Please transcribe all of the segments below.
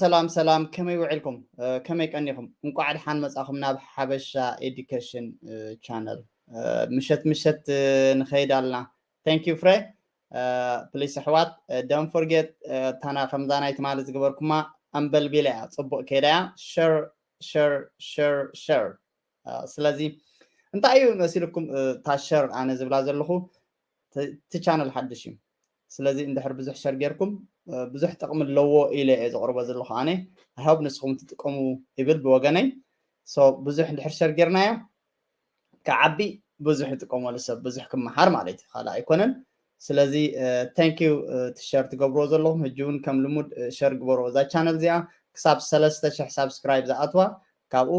ሰላም ሰላም፣ ከመይ ውዒልኩም? ከመይ ቀኒኹም? እንቋዕ ደሓን መጻኹም ናብ ሓበሻ ኤዱኬሽን ቻነል። ምሸት ምሸት ንኸይድ ኣልና። Thank you ፍሬ። ፕሊስ ኣሕዋት፣ don't forget፣ ታና ከምዛ ናይ ትማሊ ዝገበርኩማ ኣንበልቢላ እያ፣ ጽቡቕ ከይዳ እያ። ሸር ሸር ሸር ሸር። ስለዚ እንታይ እዩ መሲልኩም እታ ሸር ኣነ ዝብላ ዘለኹ? እቲ ቻነል ሓድሽ እዩ። ስለዚ እንድሕር ብዙሕ ሸር ጌርኩም ብዙሕ ጥቕሚ ኣለዎ ኢለ እየ ዘቕርቦ ዘለኹ ኣነ። I hope ንስኹም ትጥቀሙ ይብል ብወገነይ። So ብዙሕ እንድሕር ሸር ጌርናዮ ክዓቢ ብዙሕ ይጥቀመሉ ሰብ ብዙሕ ክመሃር ማለት እዩ፣ ካልእ ኣይኮነን። ስለዚ thank you እቲ ሸር ትገብርዎ ዘለኹም። ሕጂ እውን ከም ልሙድ ሸር ግበርዎ እዛ ቻነል እዚኣ ክሳብ ሰለስተ ሽሕ ሳብስክራይብ ዝኣትዋ፣ ካብኡ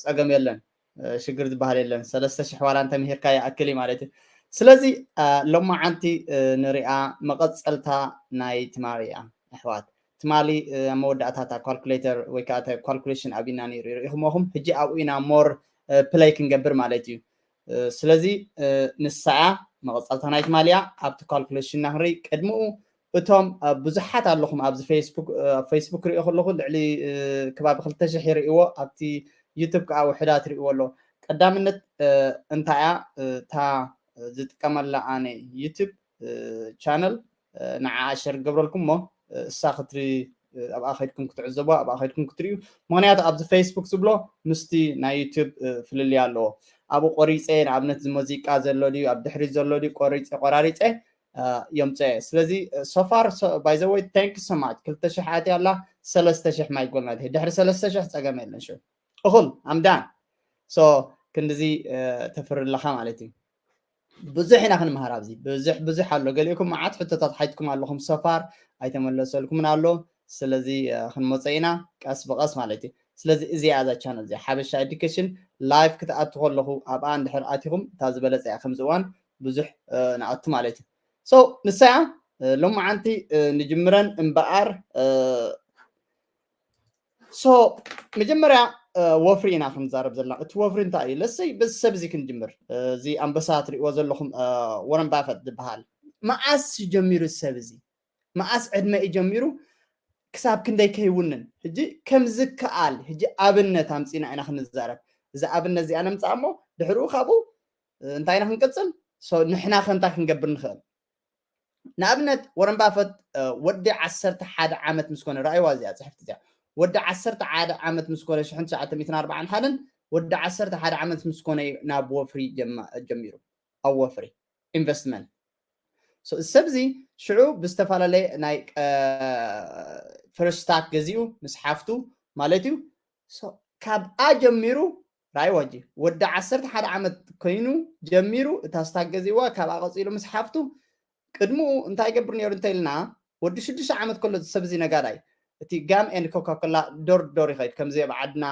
ጸገም የለን። ሽግር ዝበሃል የለን። ሰለስተ ሽሕ ዋላ እንተምሂርካ ይኣክል እዩ ማለት እዩ። ስለዚ ሎማዓንቲ ንሪኣ መቐፀልታ ናይ ትማሊ እያ ኣሕዋት። ትማሊ ኣብ መወዳእታ እታ ካልኩሌተር ወይ ከዓ ካልኩሌሽን ኣብና ነይሩ ይርኢኹምኹም። ሕጂ ኣብኡ ኢና ሞር ፕለይ ክንገብር ማለት እዩ። ስለዚ ንሳ እያ መቐፀልታ ናይ ትማሊ እያ። ኣብቲ ካልኩሌሽንና ክንርኢ ቅድሚኡ እቶም ብዙሓት ኣለኹም ኣብዚ ፌስቡክ፣ ኣብ ፌስቡክ ሪኦ ከለኹ ልዕሊ ከባቢ ክልተ ሽሕ ይርእይዎ፣ ኣብቲ ዩቱብ ከዓ ውሕዳት ርእይዎ ኣሎ። ቀዳምነት እንታይ እያ እታ ዝጥቀመላ ኣነ ዩቱብ ቻነል፣ ንዓ ሸር ገብረልኩም እሞ እሳ ክትሪ ኣብኣ ከይድኩም ክትዕዘቡ ኣብኣ ከይድኩም ክትርእዩ። ምክንያቱ ኣብዚ ፌስቡክ ዝብሎ ምስቲ ናይ ዩቱብ ፍልልይ ኣለዎ። ኣብኡ ቆሪፀ ንኣብነት እዚ ሙዚቃ ዘሎ ድዩ ኣብ ድሕሪት ዘሎ ድዩ ቆሪፀ ቆራሪፀ የምፀ። ስለዚ so far by the way thank you so much። ክልተ ሽሕ ኣትያ ኣላ፣ ሰለስተ ሽሕ ማይ ጎልና ድሕሪ ሰለስተ ሽሕ ፀገም የለን። ሽው እኹል ኣምዳን so ክንድዚ ተፍሪ ኣለኻ ማለት እዩ። ብዙሕ ኢና ክንመሃር ኣብዚ ብዙሕ ብዙሕ ኣሎ። ገሊእኩም መዓት ሕቶታት ሓይትኩም ኣለኹም፣ so far ኣይተመለሰልኩምን ኣሎ። ስለዚ ክንመፀ ኢና ቀስ ብቐስ ማለት እዩ። ስለዚ እዚኣ እዛ ቻነል እዚኣ ሓበሻ ኤዱኬሽን ላይፍ ክትኣቱ ከለኹ ኣብኣ እንድሕር ኣቲኹም እታ ዝበለፀ እያ። ከምዚ እዋን ብዙሕ ንኣቱ ማለት እዩ። So ንሳ እያ ሎማዓንቲ ንጅምረን እምበኣር so መጀመርያ ወፍሪ ኢና ክንዛረብ ዘለና። እቲ ወፍሪ እንታይ እዩ? ለሰይ በዚ ሰብ እዚ ክንጅምር። እዚ ኣንበሳ ትሪእዎ ዘለኹም ወረን ባፈት ዝበሃል መዓስ ጀሚሩ ሰብ እዚ መዓስ ዕድመ እዩ ጀሚሩ ክሳብ ክንደይ ከይውንን? ሕጂ ከምዝከኣል ሕጂ ኣብነት ኣምፂና ኢና ክንዛረብ። እዚ ኣብነት እዚኣ ነምፅኣ እሞ ድሕሪኡ ካብኡ እንታይ ኢና ክንቅፅል? ንሕና ከ እንታይ ክንገብር ንኽእል? ንኣብነት ወረን ባፈት ወዲ ዓሰርተ ሓደ ዓመት ምስ ኮነ፣ ረኣይዋ እዚኣ ፅሕፍቲ እዚኣ፣ ወዲ ዓሰርተ ሓደ ዓመት ምስ ኮነ ሽሕን ትሽዓተ ሚእትን ኣርባዓን ሓደን ወዲ ዓሰርተ ሓደ ዓመት ምስ ኮነ እዩ ናብ ወፍሪ ጀሚሩ፣ ኣብ ወፍሪ ኢንቨስትመንት። እዚ ሰብ እዚ ሽዑ ብዝተፈላለየ ናይ ፈርስታክ ገዚኡ ምስ ሓፍቱ ማለት እዩ። ካብኣ ጀሚሩ ራይ ዋጂ ወዲ ዓሰርተ ሓደ ዓመት ኮይኑ ጀሚሩ እታ ስታክ ገዚእዋ፣ ካብኣ ቀፂሉ ምስ ሓፍቱ ቅድምኡ እንታይ ይገብር ነይሩ እንተኢልና፣ ወዲ ሽዱሽተ ዓመት ከሎ ሰብ እዚ ነጋዳይ እቲ ጋም ኤንድ ኮካኮላ ዶር ዶር ይኸይድ። ከምዚ ኣብ ዓድና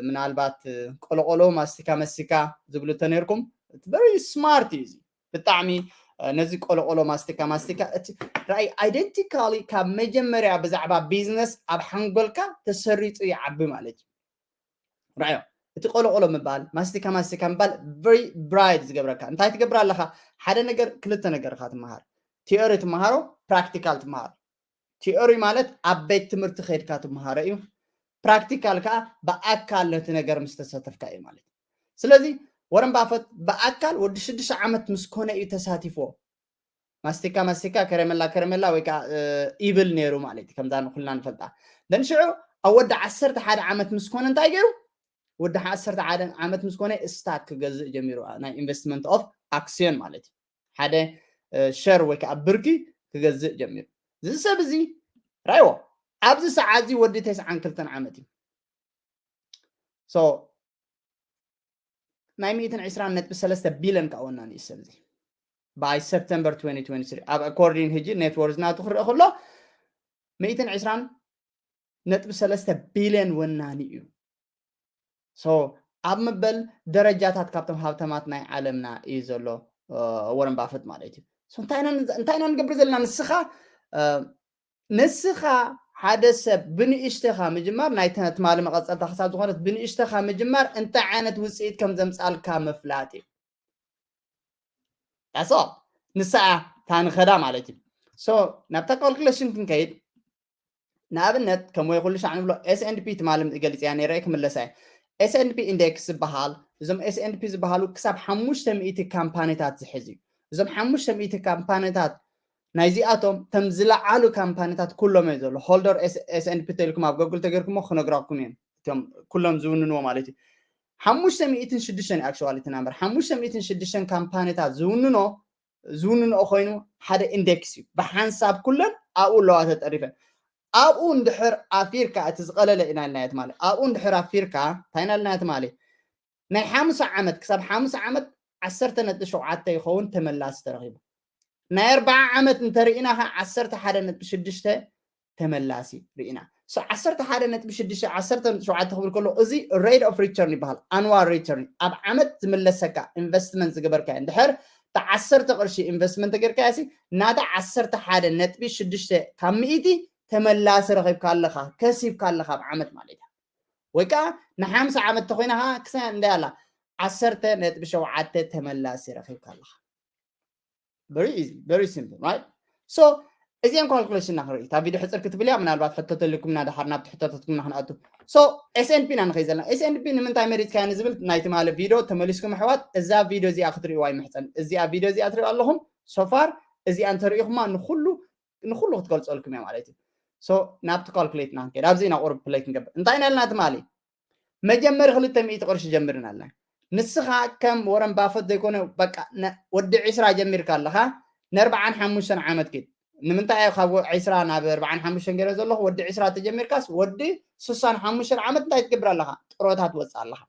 ምናልባት ቆሎቆሎ ማስቲካ መስቲካ ዝብሉ እንተነርኩም፣ very smart እዩ እዚ ብጣዕሚ። ነዚ ቆሎቆሎ ማስቲካ ማስቲካ እቲ ራእይ ኣይደንቲካሊ ካብ መጀመርያ ብዛዕባ ቢዝነስ ኣብ ሓንጎልካ ተሰሪፁ ይዓቢ ማለት እዩ። ራእዮ እቲ ቆሎቆሎ ምባል ማስቲካ ማስቲካ ምባል very bright ዝገብረካ። እንታይ ትገብር ኣለኻ? ሓደ ነገር ክልተ ነገር ኢኻ ትመሃር። ቲዮሪ ትመሃሮ፣ ፕራክቲካል ትመሃሮ። ቲዮሪ ማለት ኣብ ቤት ትምህርቲ ከይድካ ትመሃሮ እዩ። ፕራክቲካል ከዓ ብኣካል ነቲ ነገር ምስ ተሳተፍካ እዩ ማለት እዩ። ስለዚ ወረን ባፈት ብኣካል ወዲ ሽዱሽተ ዓመት ምስ ኮነ እዩ ተሳቲፍዎ። ማስቲካ ማስቲካ፣ ከረመላ ከረመላ ወይ ከዓ ኢብል ነይሩ ማለት እዩ። ከምዛ ንኩልና ንፈልጣ። ደን ሽዑ ኣብ ወዲ ዓሰርተ ሓደ ዓመት ምስ ኮነ እንታይ ገይሩ? ወዲ ዓሰርተ ሓደ ዓመት ምስ ኮነ ስታክ ክገዝእ ጀሚሩ፣ ናይ ኢንቨስትመንት ኦፍ ኣክሲዮን ማለት እዩ። ሓደ ሸር ወይ ከዓ ብርኪ ክገዝእ ጀሚሩ። እዚ ሰብ እዚ ራይዎ ኣብዚ ሰዓት እዚ ወዲ ተስዓን ክልተን ዓመት እዩ። So ናይ ሚእትን ዕስራን ነጥቢ ሰለስተ ቢልዮን ከዓ ወናኒ እዩ ሰብ እዚ። By September twenty twenty-three ኣብ ኣኮርዲን ሕጂ ኔትወርዝ ናቱ ክረአ ከሎ ሚእትን ዕስራን ነጥቢ ሰለስተ ቢልዮን ወናኒ እዩ። So ኣብ ምበል ደረጃታት ካብቶም ሃብተማት ናይ ዓለምና እዩ ዘሎ ወረን ባፈት ማለት እዩ። እንታይ ኢና ንገብር ዘለና? ንስኻ ንስኻ ሓደ ሰብ ብንእሽተኻ ምጅማር፣ ናይ ትማሊ መቐፀልታ ክሳብ ዝኾነት ብንእሽተኻ ምጅማር እንታይ ዓይነት ውፅኢት ከም ዘምፃልካ ምፍላጥ እዩ። ዳሶ ንስኣ ታንኸዳ ማለት እዩ። So ናብታ ካልኩሌሽን ክንከይድ ንኣብነት ከም ወይ ኩሉ ሻዕ ንብሎ S and P ትማሊ ገሊፅያ ነይረ ክምለሳ እየ። S and P index ዝበሃል እዞም S and P ዝበሃሉ ክሳብ ሓሙሽተ ሚእቲ ካምፓኒታት ዝሕዝ እዩ። እዞም ሓሙሽተ ሚእቲ ካምፓኒታት ናይዚኣቶም ተም ዝለዓሉ ካምፓኒታት ኩሎም እዮም ዘሎ። Holder S and P ተልኩም ኣብ ጎግል ተገርኩሞ ክነግራኩም እዮም። እቶም ኩሎም ዝውንንዎ ማለት እዩ። ሓሙሽተ ሚእትን ሽዱሽተን actually እቲ ናምበር ሓሙሽተ ሚእትን ሽዱሽተን ካምፓኒታት ዝውንኖ ዝውንንኦ ኮይኑ ሓደ ኢንዴክስ እዩ። ብሓንሳብ ኩለን ኣብኡ ኣለዋ ተጠሪፈን። ኣብኡ እንድሕር ኣፊርካ እቲ ዝቐለለ ኢና ኢልና ትማሊ ኣብኡ እንድሕር ኣፊርካ እንታይ ኢና ኢልና ትማሊ ናይ ሓምሳ ዓመት ክሳብ ሓምሳ ዓመት ዓሰርተ ነጥቢ ሸውዓተ ይኸውን ተመላሲ ተረኺቡ። ናይ ኣርባዓ ዓመት እንተርኢና ኸ ዓሰርተ ሓደ ነጥቢ ሽዱሽተ ተመላሲ ርኢና። So ዓሰርተ ሓደ ነጥቢ ሽዱሽተ ዓሰርተ ነጥቢ ሸውዓተ ክብል ከሎ እዚ rate of return ይበሃል። Annual return ኣብ ዓመት ዝምለሰካ ኢንቨስትመንት ዝገበርካ እንድሕር እቲ ዓሰርተ ቅርሺ ኢንቨስትመንት ተገርካያ ሲ ናታ ዓሰርተ ሓደ ነጥቢ ሽዱሽተ ካብ ሚእቲ ተመላሲ ረኺብካ ኣለኻ ከሲብካ ኣለኻ ኣብ ዓመት ማለት እዩ። ወይ ከዓ ንሓምሳ ዓመት ተኮይና ከዓ ክሳ እንታይ ኣላ ዓሰርተ ነጥቢ ሸውዓተ ተመላሲ ረኺብካ ኣለኻ። Very easy, very simple, right? So እዚአን ካልኩሌሽን ኢና ክንርኢ። እታ ቪድዮ ሕፅር ክትብል እያ፣ ምናልባት ሕቶ ተልኩም እና ደሓር ናብቲ ሕቶታትኩም ኢና ክንኣቱ። So S and P ኢና ንኸይ ዘለና። S and P ንምንታይ መሪፅካያ ንዝብል ናይ ትማሊ ቪድዮ ተመሊስኩም ኣሕዋት እዛ ቪድዮ እዚኣ ክትርእይዋ ይምሕፀን። እዚኣ ቪድዮ እዚኣ ትርእዩ ኣለኹም። So far እዚኣ እንተርእኹማ ንኩሉ ንኩሉ ክትገልፀልኩም እያ ማለት እዩ። So ናብቲ ካልኩሌት ኢና ክንከይድ። ኣብዚ ኢና ቁርብ ፕለይ ክንገብር። እንታይ ኢና ኢልና ትማሊ? መጀመሪ ክልተ ሚእቲ ቅርሺ ጀምርና ኣለና። ንስኻ ከም ወረን ባፈት ዘይኮነ በቃ ወዲ ዒስራ ጀሚርካ ኣለኻ ንኣርባዓን ሓሙሽተን ዓመት ኪድ ንምንታይ ካብ ዒስራ ናብ ኣርባዓን ሓሙሽተን ገይረ ዘለኹ ወዲ ዒስራ ተጀሚርካስ ወዲ ስሳን ሓሙሽተን ዓመት እንታይ ትገብር ኣለኻ ጥሮታ ትወፅእ ኣለኻ።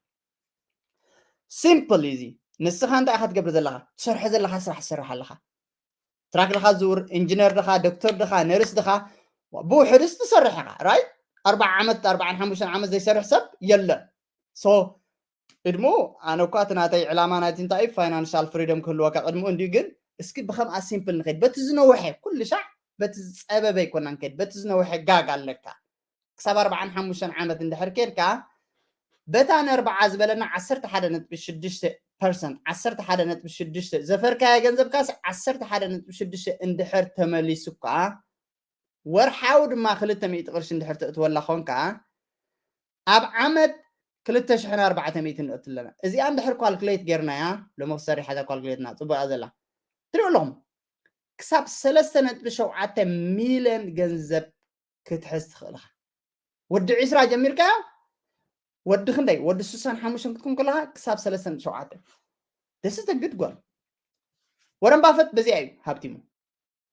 ሲምፕል እዚ ንስኻ እንታይ ኢኻ ትገብር ዘለኻ ትሰርሖ ዘለኻ ስራሕ ትሰርሕ ኣለኻ። ትራክ ድኻ ዝውር ኢንጂነር ድኻ ዶክተር ድኻ ነርስ ድኻ ብውሕድስ ትሰርሕ ኢኻ ራይት ኣርባዓ ዓመት ኣርባዓን ሓሙሽተን ዓመት ዘይሰርሕ ሰብ የለን። So ቅድሙ ኣነ እኳ እቲ ናተይ ዕላማ ናይቲ እንታይ እዩ ፋይናንሻል ፍሪደም ክህልወካ ቅድሙ እንዲዩ ግን እስኪ ብከምኣ ሲምፕል ንኸይድ በቲ ዝነውሐ ኩሉ ሻዕ በቲ ዝፀበበ ይኮና ንከይድ በቲ ዝነውሐ ጋግ ኣለካ ክሳብ ኣርባዓን ሓሙሽተን ዓመት እንድሕር ከድካ በታ ነርባዓ ዝበለና ዓሰርተ ሓደ ነጥቢ ሽዱሽተ ፐርሰንት ዓሰርተ ሓደ ነጥቢ ሽዱሽተ ዘፈርካዮ ገንዘብካስ ዓሰርተ ሓደ ነጥቢ ሽዱሽተ እንድሕር ተመሊሱካ ወርሓዊ ድማ ክልተ ሚእቲ ቅርሺ እንድሕር ተእትወላ ኮንካ ኣብ ዓመት ክልተ ሽሕን ኣርባዕተ ሚእትን ንእቱ ኣለና እዚኣ እንድሕር ኳልኩሌት ጌርናያ ሎሚ ክሰሪሓ እዛ ኳልኩሌትና ፅቡቅ እያ ዘላ ትሪኡ ኣለኹም ክሳብ ሰለስተ ነጥቢ ሸውዓተ ሚልዮን ገንዘብ ክትሕዝ ትኽእል ኢኻ ወዲ ዒስራ ጀሚርካዮ ወዲ ክንደይ ወዲ ስሳን ሓሙሽተን ክትኩም ከለኻ ክሳብ ሰለስተ ነጥቢ ሸውዓተ this is a good goal ወረን ባፈት በዚኣ እዩ ሃብቲሙ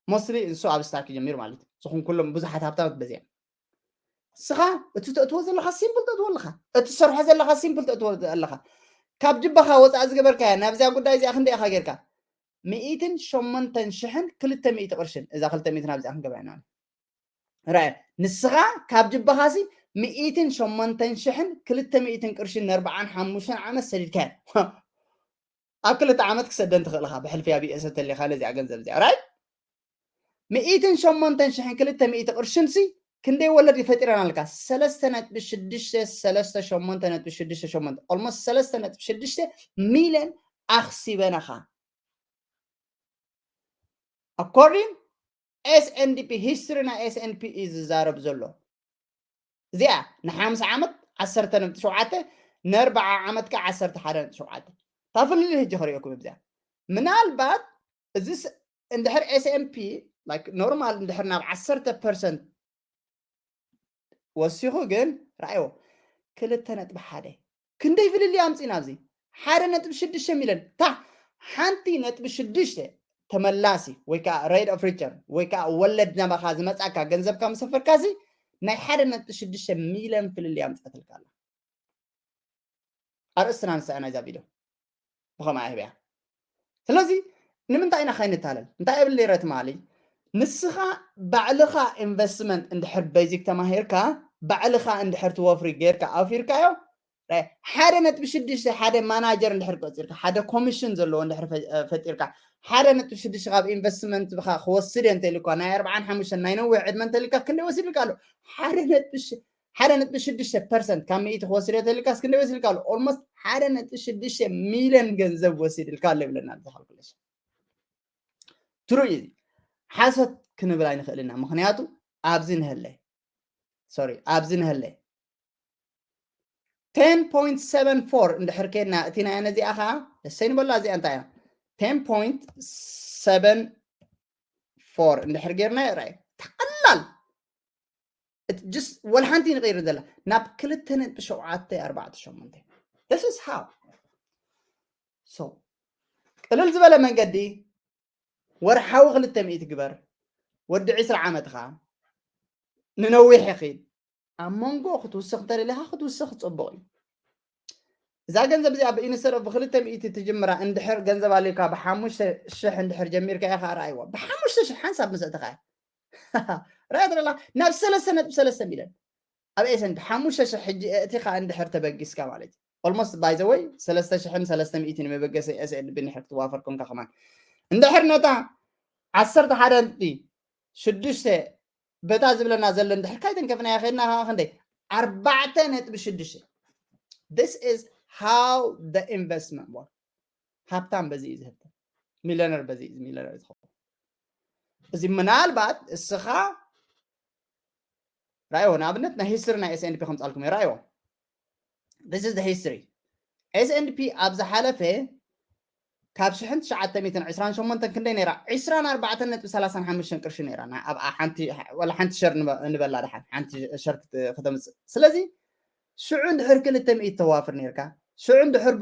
mostly ንሱ ኣብ ስታክ ይጀሚር ማለት እዩ ዝኹን ኩሎም ብዙሓት ሃብታማት በዚኣ ስኻ እቲ ተእትዎ ዘለኻ ሲምፕል ተእትዎ ኣለኻ እቲ ሰርሖ ዘለኻ ሲምፕል ተእትዎ ኣለኻ ካብ ጅባኻ ወፃእ ዝገበርካያ ናብዚኣ ጉዳይ እዚኣ ክንደይ ኢኻ ጌርካ ሚእትን ሸሞንተን ሽሕን ክልተ ሚእቲ ቅርሽን እዛ ክልተ ሚእቲ ናብዚኣ ክንገባ ኢና ራእ ንስኻ ካብ ጅባኻሲ ሚእትን ሸሞንተን ሽሕን ክልተ ሚእትን ቅርሽን ነርባዓን ሓሙሽተን ዓመት ሰዲድካዮ ኣብ ክልተ ዓመት ክሰደን ትኽእል ኢኻ ብሕልፊ ኣብ ይእሰ ተሊኻ ነዚኣ ገንዘብ እዚኣ ራይ ሚእትን ሸሞንተን ሽሕን ክልተ ሚእቲ ቅርሽንሲ ክንደይ ወለድ ፈጢረን ኣለካ ሰለስተ ነጥቢ ሽዱሽተ ሰለስተ ሸሞንተ ነጥቢ ሽዱሽተ ሸሞንተ ኦልሞስት ሰለስተ ነጥቢ ሽዱሽተ ሚልዮን ኣኽሲበናኻ ኣኮርዲን ኤስኤንዲፒ ሂስትሪ ናይ ኤስኤንዲፒ እዩ ዝዛረብ ዘሎ እዚኣ ንሓምሳ ዓመት ዓሰርተ ነጥቢ ሸውዓተ ንኣርባዓ ዓመት ከዓ ዓሰርተ ሓደ ነጥቢ ሸውዓተ እታ ፍልልይ ህጂ ክርእየኩም እዚኣ ምናልባት እዚ እንድሕር ኤስኤንፒ ኖርማል እንድሕር ናብ ዓሰርተ ፐርሰንት ወሲኹ ግን ረኣይዎ ክልተ ነጥቢ ሓደ ክንደይ ፍልልይ ኣምፂና ኣብዚ ሓደ ነጥቢ ሽዱሽተ ሚልዮን ታ ሓንቲ ነጥቢ ሽዱሽተ ተመላሲ ወይ ከዓ rate of return ወይ ከዓ ወለድ ናባኻ ዝመፃካ ገንዘብካ ምሰፈርካሲ ናይ ሓደ ነጥቢ ሽዱሽተ ሚልዮን ፍልልይ ኣምፃትልካ ኣላ ኣርእስትና ንሳ ናይዛ ቪድዮ ብኸምኣ ህብያ ስለዚ ንምንታይ ኢና ከይንታለል እንታይ እብል ነረ ትማሊ ንስኻ ባዕልኻ ኢንቨስትመንት እንድሕር ቤዚክ ተማሂርካ ባዕልኻ እንድሕር ትወፍሪ ጌርካ ኣውፊርካዮ ሓደ ነጥቢ ሽዱሽተ ሓደ ማናጀር እንድሕር ቆፂርካ ሓደ ኮሚሽን ዘለዎ እንድሕር ፈጢርካ ሓደ ነጥቢ ሽዱሽተ ካብ ኢንቨስትመንት ብካ ክወስድ እየ እንተልኳ ናይ ኣርባዓን ሓሙሽተን ናይ ነዊሕ ዕድመ እንተልካ ክንደይ ወሲድልካ ኣሎ ሓደ ነጥቢ ሓደ ነጥቢ ሽዱሽተ ፐርሰንት ካብ ሚእቲ ክወስድ እየ ተልካስ ክንደይ ወሲድልካ ኣሎ ኦልሞስት ሓደ ነጥቢ ሽዱሽተ ሚልዮን ገንዘብ ወሲድልካ ኣሎ ይብለና ኣብዚ ካልኩሌሽን ትሩ እዩ ሓሰት ክንብል ኣይንኽእልና ምክንያቱ ኣብዚ ንህለ sorry ኣብዚ ንህለ ten point seven four እንድሕር ኬድና እቲ ናይ ነዚኣ ከዓ ደሰይ ንበላ እዚኣ እንታይ እያ ten point seven four እንድሕር ጌርና ይርኣይ ተቐላል just ወላ ሓንቲ ንቀይር ዘላ ናብ ክልተ ነጥቢ ሸውዓተ ኣርባዕተ ሸሞንተ this is how so ቅልል ዝበለ መንገዲ ወርሓዊ ክልተ ሚእቲ ግበር ወዲ ዕስራ ዓመትኻ ንነዊሕ ይኺድ ኣብ መንጎ ክትውስኽ እንተደሊኻ ክትውስኽ ፅቡቕ እዩ እዛ ገንዘብ እዚኣ ብኢንስተር ብክልተ ሚእቲ ትጅምራ እንድሕር ገንዘብ ኣልካ ብሓሙሽተ ሽሕ እንድሕር ጀሚርካ ኢኻ ረኣይዋ ብሓሙሽተ ሽሕ ሓንሳብ ምስ እትኻ ራእያ ትረላ ናብ ሰለስተ ነጥቢ ሰለስተ ሚልዮን ኣብ ኤስን ብሓሙሽተ ሽሕ ሕጂ እቲኻ እንድሕር ተበጊስካ ማለት እዩ almost by the way ሰለስተ ሽሕን ሰለስተ ሚእትን መበገሲ ኤስኤንቢ እንድሕር ክትዋፈር ኮንካ ከማን እንድሕር ነታ ዓሰርተ ሓደ ነጥቢ ሽዱሽተ በታ ዝብለና ዘሎ እንድሕር ካይተንከፍና ያኸድና ከዓ ክንደይ ኣርባዕተ ነጥቢ ሽዱሽተ this is how the investment work ሃብታም በዚ እዩ ዝህብተም ሚለነር በዚ እዩ ሚለነር ዝኸውን እዚ ምናልባት እስኻ ራእይዎ ንኣብነት ናይ ሂስትሪ ናይ ኤስኤንፒ ከምፃልኩም እዩ ራእይዎ this is the history ኤስኤንፒ ኣብ ዝሓለፈ ካብ ሽሕን ትሽዓተ ሚእትን ዕስራን ሸሞንተን ክንደይ ነይራ ዕስራን ኣርባዕተን ነጥቢ ሰላሳን ሓሙሽተን ቅርሺ ነይራ ወላ ሓንቲ ሸር ንበላ ድሓን ሓንቲ ሸር ከተምፅእ ስለዚ ሽዑ እንድሕር ክልተ ሚእቲ ተዋፍር ነርካ ሽዑ እንድሕር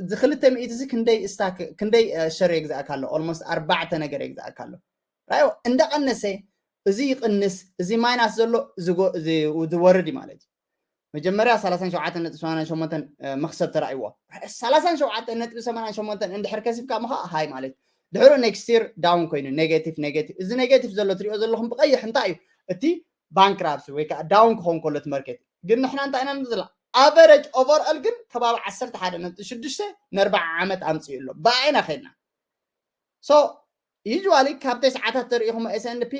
እዚ ክልተ ሚእቲ እዚ ክንደይ ስታክ ክንደይ ሸር የግዛእካ ኣሎ almost ኣርባዕተ ነገር የግዛእካ ኣሎ ራዮ እንዳቀነሰ እዚ ይቅንስ እዚ ማይናስ ዘሎ ዝወርድ እዩ ማለት እዩ መጀመርያ ሰላሳን ሸውዓተን ነጥቢ ሰማንያን ሸሞንተን መክሰብ ተራእይዎ ሰላሳን ሸውዓተን ነጥቢ ሰማንያን ሸሞንተን እንድሕር ከሲብካ ምኻ ሃይ ማለት ድሕሩ next year down ኮይኑ negative negative እዚ negative ዘሎ ትሪኦ ዘለኹም ብቀይሕ እንታይ እዩ እቲ ባንክራፕሲ ወይ ከዓ down ክኸውን ከሎ እቲ መርኬት ግን ንሕና እንታይ ኢና ንብል ዘለና average overall ግን ከባቢ ዓሰርተ ሓደ ነጥቢ ሽዱሽተ ንኣርባዓ ዓመት ኣምፅኡ ኣሎ ብኣይና ከድና so usually ካብ ተስዓታት ተሪኢኹም S and P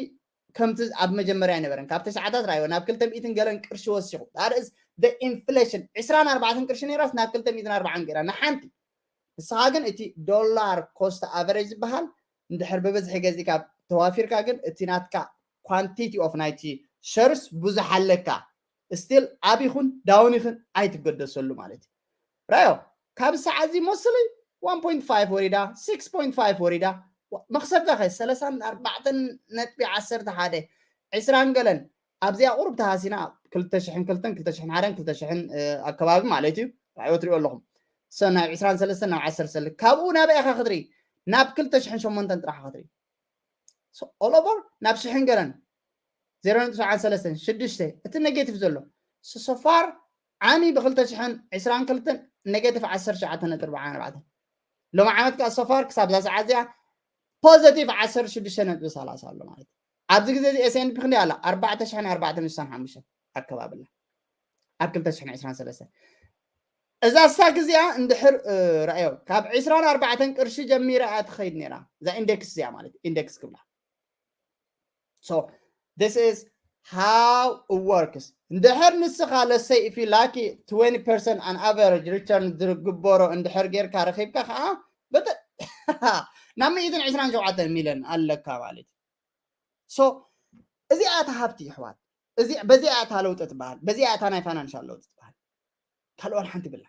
ከምቲ ኣብ መጀመርያ ኣይነበረን ካብ ተስዓታት ራእይዎ ናብ ክልተ ሚእትን ገለን ቅርሺ ወሲኹ that is the inflation ዕስራን ኣርባዕተን ቅርሺ ነይራስ ናብ ክልተ ሚእትን ኣርባዓን ገይራ ንሓንቲ ንስኻ ግን እቲ dollar cost average ዝበሃል እንድሕር ብብዝሒ ገዚእካ ተዋፊርካ ግን እቲ ናትካ quantity of ናይቲ ሸርስ ብዙሕ ኣለካ still ኣብ ይኹን down ይኹን ኣይትገደሰሉ ማለት እዩ ራዮ ካብ ሰዓት እዚ mostly one point five ወሪዳ six point five ወሪዳ መክሰብካ ከ ሰላሳን ኣርባዕተን ነጥቢ ዓሰርተ ሓደ ዕስራን ገለን ኣብዚኣ ቁሩብ ተሃሲና ክልተ ሽሕን ክልተን ክልተ ሽሕን ሓደን ክልተ ሽሕን ኣከባቢ ማለት እዩ ራዮ ትሪኦ ኣለኹም so ናብ ዕስራን ሰለስተን ናብ ዓሰርተ ሰለስተ ካብኡ ናበይ ኢኻ ክትርኢ ናብ ክልተ ሽሕን ሸሞንተን ጥራሕ ክትርኢ all over ናብ ሽሕን ገለን ዜሮ ነጥቢ ሰብዓን ሰለስተን ሽዱሽተ እቲ negative ዘሎ so far ዓሚ ብክልተ ሽሕን ዕስራን ክልተን negative ዓሰርተ ትሽዓተ ነጥቢ ኣርባዓን ኣርባዕተን ሎሚ ዓመት ከዓ so far ክሳብ እዛ ሰዓት እዚኣ positive ዓሰርተ ሽዱሽተ ነጥቢ ሰላሳ ኣሎ ማለት እዩ ኣብዚ ግዜ እዚ S and P ክንደይ ኣላ ኣርባዕተ ሽሕን ኣርባዕተ ሚእትን ሓሙሽተን ኣከባብላ ኣብ ክልተ ሽሕን ዕስራን ሰለስተን እዛ ስታክ እዚኣ እንድሕር ራእዮ ካብ ዕስራን ኣርባዕተን ቅርሺ ጀሚራ እያ ትኸይድ ነይራ እዛ ኢንዴክስ እዚኣ ማለት ኢንዴክስ ክብላ so this is how it works እንድሕር ንስኻ let's say if you lucky twenty percent an average return ዝግበሮ እንድሕር ጌርካ ረኺብካ ከዓ በተ ናብ ሚእትን ዕስራን ሸውዓተን ሚልዮን ኣለካ ማለት እዩ so እዚኣ እታ ሃብቲ ይሕዋት በዚኣ እታ ለውጢ ትበሃል በዚኣ እታ ናይ ፋይናንሻል ለውጢ ትበሃል ካልእ ዋላ ሓንቲ ብላ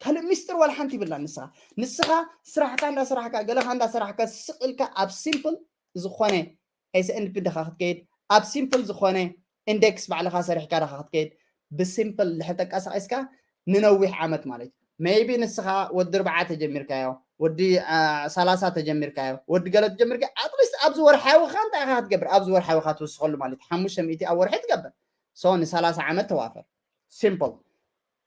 ካልእ ሚስጥር ዋላ ሓንቲ ይብላ ንስኻ ንስኻ ስራሕካ እንዳስራሕካ ገለኻ እንዳሰራሕካ ስቕ ኢልካ ኣብ ሲምፕል ዝኾነ S and P ድኻ ክትከይድ ኣብ ሲምፕል ዝኾነ ኢንዴክስ ባዕልኻ ሰሪሕካ ድኻ ክትከይድ ብሲምፕል ድሕር ተንቀሳቂስካ ንነዊሕ ዓመት ማለት እዩ maybe ንስኻ ወዲ ርብዓ ተጀሚርካዮ ወዲ ሰላሳ ተጀሚርካዮ ወዲ ገለ ተጀሚርካ at least ኣብዚ ወርሓዊ ካ እንታይ ኢኻ ክትገብር ኣብዚ ወርሓዊ ካ ትውስኸሉ ማለት ሓሙሽተ ሚእቲ ኣብ ወርሒ ትገብር so ንሰላሳ ዓመት ተዋፈር simple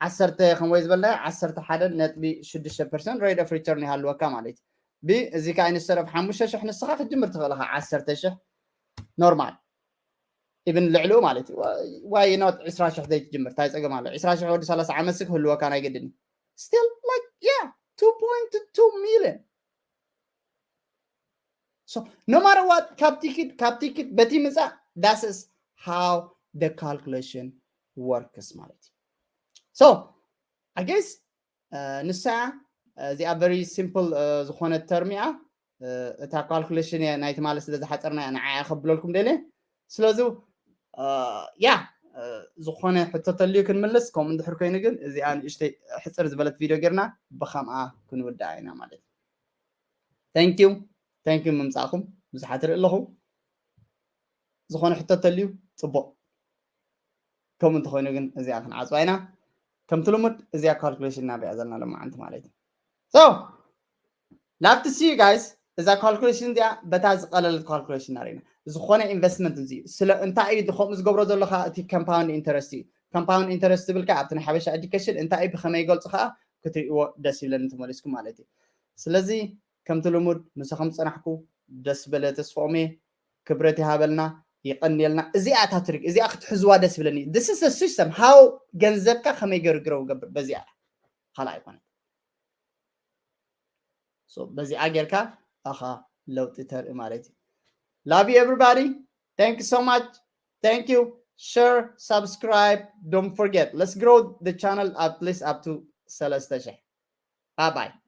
ዓሰርተ ከም ወይ ዝበልና ዓሰርተ ሓደ ነጥቢ ሽዱሽተ percent rate of return ይሃልወካ ማለት እዩ ብእዚ ከዓ instead of ሓሙሽተ ሽሕ ንስኻ ክትጅምር ትኽእል ኢኻ ዓሰርተ ሽሕ normal even ልዕሉ ማለት እዩ why not ዕስራ ሽሕ ዘይትጅምር እንታይ ፀገም ኣሎ ዕስራ ሽሕ ወዲ ሰላሳ ዓመት ክህልወካ ናይ ግድን still like yeah two point two million so no matter what ካብ ቲኪት ካብ ቲኪት በቲ ምፃእ that is how the calculation works ማለት እዩ so I guess ንሳ እዚኣ very simple ዝኾነት ተርም እያ እታ calculation እየ ናይ ትማሊ ስለ ዝሓፀርና እያ ንዓያ ከብለልኩም ደልየ ስለዚ ያ ዝኾነ ሕቶ ተልዩ ክንምልስ፣ ከምኡ እንድሕር ኮይኑ ግን እዚኣ ንእሽተይ ሕፅር ዝበለት ቪድዮ ጌርና ብኸምኣ ክንውድኣ ኢና ማለት እዩ። Thank you, thank you ምምፃእኹም። ብዙሓት ርኢ ኣለኹ። ዝኾነ ሕቶ ተልዩ ፅቡቕ። ከምኡ እንተኾይኑ ግን እዚኣ ክንዓፅዋ ኢና። ከምቲ ልሙድ እዚኣ ካልኩሌሽን ናብያ ዘለና ሎማዓንቲ ማለት እዩ። So love to see you guys። እዛ ካልኩሌሽን እዚኣ በታ ዝቀለለት ካልኩሌሽን ናርኢና። ዝኾነ ኢንቨስትመንት እዚ ስለ እንታይ እዩ ከምኡ ዝገብሮ ዘሎ ከዓ እቲ ኮምፓውንድ ኢንተረስት እዩ። ኮምፓውንድ ኢንተረስት ዝብል ከዓ ኣብቲ ናይ ሓበሻ ኤዱኬሽን እንታይ እዩ ብከመይ ይገልፁ ከዓ ክትሪእዎ ደስ ይብለኒ ተመሊስኩም ማለት እዩ። ስለዚ ከምቲ ልሙድ ምሳኹም ዝፀናሕኩ ደስ በለ ተስፋኦሜ፣ ክብረት ይሃበልና፣ ይቀንየልና። እዚኣ እታ ትሪክ እዚኣ ክትሕዝዋ ደስ ይብለኒ። This is a system how ገንዘብካ ከመይ ገርግረው ገብር በዚኣ ካልእ ኣይኮነን። So በዚኣ ጌርካ ኣኻ ለውጢ ተርኢ ማለት እዩ። Love you everybody. Thank you so much. Thank you. Share, subscribe. Don't forget. Let's grow the channel at least up to ሰለስተ ሺሕ. Bye bye.